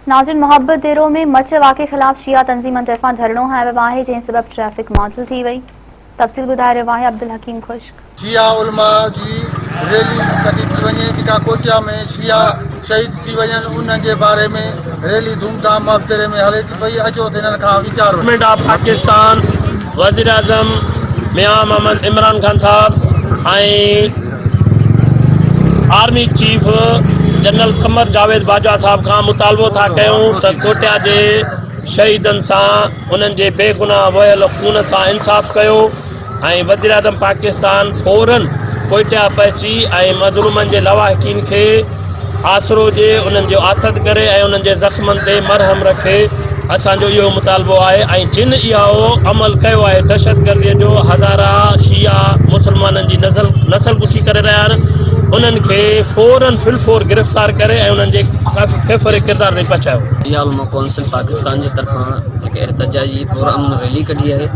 ناظرين محبت ديرو ۾ مچ واقعي خلاف شيعا تنظيمن طرفان ڌرڻو هنيو ويو آهي جنهن سبب ٽريفڪ معطل ٿي وئي تفصيل ٻڌائي رهيو آهي عبدالحڪيم خشڪ. شيعا علماء جي ريلي ڪڍي ٿي وڃي جيڪا ڪوئٽيا ۾ شيعا شهيد ٿي وڃن انهن جي باري ۾ ريلي ڌوم ڌام محبتيري ۾ هلي ٿي پئي اچو ته انهن کان ويچار وٺون. گورنمينٽ آف پاڪستان وزيراعظم ميان محمد عمران خان صاحب ۽ army chief general Qamar Javed Bajwa صاحب کان مطالبو ٿا ڪيون ته ڪوٽيا جي شهيدن سان انهن جي بيگناهه وهيل خون سان انصاف ڪيو ۽ وزيراعظم پاڪستان فورن ڪوئٽيا پهچي ۽ مظلومن جي لواحقين کي آسرو ڏي انهن جو آٿت ڪري ۽ انهن جي زخمن تي مرهم رکي اسان جو اهو مطالبو آهي ۽ جن اهو عمل ڪيو آهي دهشتگردي جو هزارها شيعا مسلمانن جي نسل نسل ڪشي ڪري رهيا آهن انهن کي فورن في الفور گرفتار ڪري ۽ انهن جي ڪيفر ڪردار تائين پهچايو. شيعا علماء ڪونسل پاڪستان جي طرفان هڪ احتجاجي پرامن ريلي ڪڍي آهي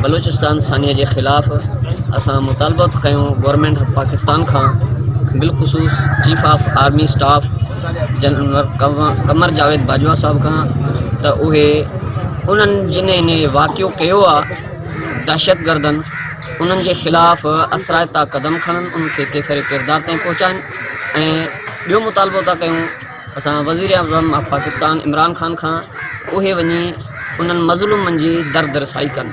بلوچستان سانحي جي خلاف اسان مطالبو ٿا ڪيون گورنمينٽ آف پاڪستان کان بالخصوص chief of army staff general Qamar Javed Bajwa صاحب کان ته اهي انهن جن هن واقعو ڪيو آهي دهشتگردن انهن جي خلاف اثرائتا قدم کڻن انهن کي ڪيفر ڪردار تائين پهچائن ۽ ٻيو مطالبو ٿا ڪيون اسان وزيراعظم آف پاڪستان عمران خان کان اهي وڃي انهن مظلومن جي درد رسائي ڪن.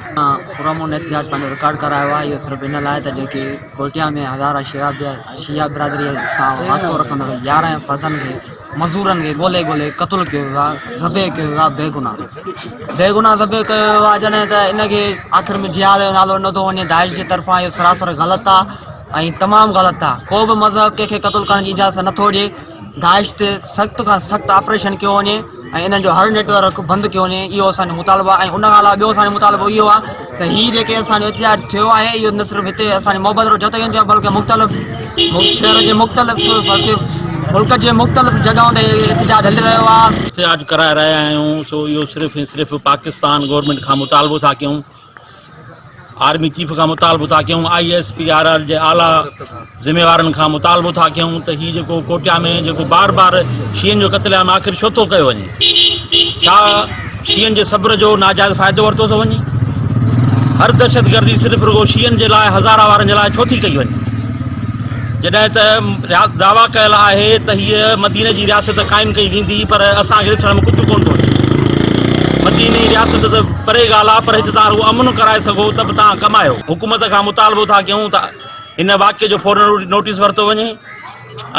پرامن احتجاج پنهنجو رڪارڊ ڪرايو آهي اهو صرف ان لاء ته جيڪي ڪوئٽيا ۾ هزارا شيعا برادري سان واسطو رکندڙ 11 فردن کي مزورن کي ڳولي ڳولي قتل ڪيو ويو آهي ذبح ڪيو ويو آهي بيگناهه بيگناهه ذبح ڪيو ويو آهي جڏهن ته ان کي آخر ۾ جهاد جو نالو ڏنو ٿو وڃي داعش جي طرفان اهو سراسر غلط آهي ۽ تمام غلط آهي ڪو به مذهب ڪنهن کي قتل ڪرڻ جي اجازت نٿو ڏي داعش تي سخت کان سخت آپريشن ڪيو وڃي ۽ انهن جو هر نيٽ ورڪ بند ڪيو وڃي اهو اسان جو مطالبو آهي ۽ ان کان علاوه ٻيو اسان جو مطالبو اهو آهي ته هي جيڪي اسان جو احتجاج ٿيو آهي اهو نه صرف هتي اسان جي محبت رو جتوئي ٿيو بلڪه مختلف شهر جي مختلف بلڪه ملڪ جي مختلف جڳهن تي احتجاج هلي رهيو آهي. احتجاج ڪرائي رهيا آهيون سو اهو صرف ۽ صرف پاڪستان گورنمينٽ کان مطالبو ٿا ڪيون آرمي چيف کان مطالبو ٿا ڪيون I S P R R جي اعليٰ ذميوارن کان مطالبو ٿا ڪيون ته هي جيڪو ڪوٽيا ۾ جيڪو بار بار شيعن جو قتل عام آخر ڇو ٿو ڪيو وڃي ڇا شيعن جي صبر جو ناجائز فائدو ورتو ٿو وڃي هر دهشتگردي صرف رڳو شيعن جي لاء هزارا وارن جي لاء ڇو ٿي ڪئي وڃي جڏهن ته دعويٰ ڪيل آهي ته هيء مديني جي رياست قائم ڪئي ويندي پر اسان کي ڏسڻ ۾ ڪجهه ڪونه ٿو اچي. مديني جي رياست ته پري ڳالهه آهي پر هت توهان رڳو امن ڪرائي سگهو ته به توهان ڪمايو. حڪومت کان مطالبو ٿا ڪيون ته هن واقعي جو فورن نوٽيس ورتو وڃي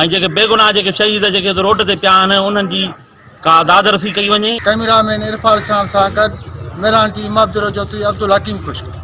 ۽ جيڪي بيگناهه جيڪي شهيد جيڪي روڊ تي پيا آهن انهن جي ڪا داد رسي ڪئي وڃي. ڪئميرا مين عرفان شان سان گڏ ميران ٽي وي محبت روجوتي عبدالحڪيم خشڪ.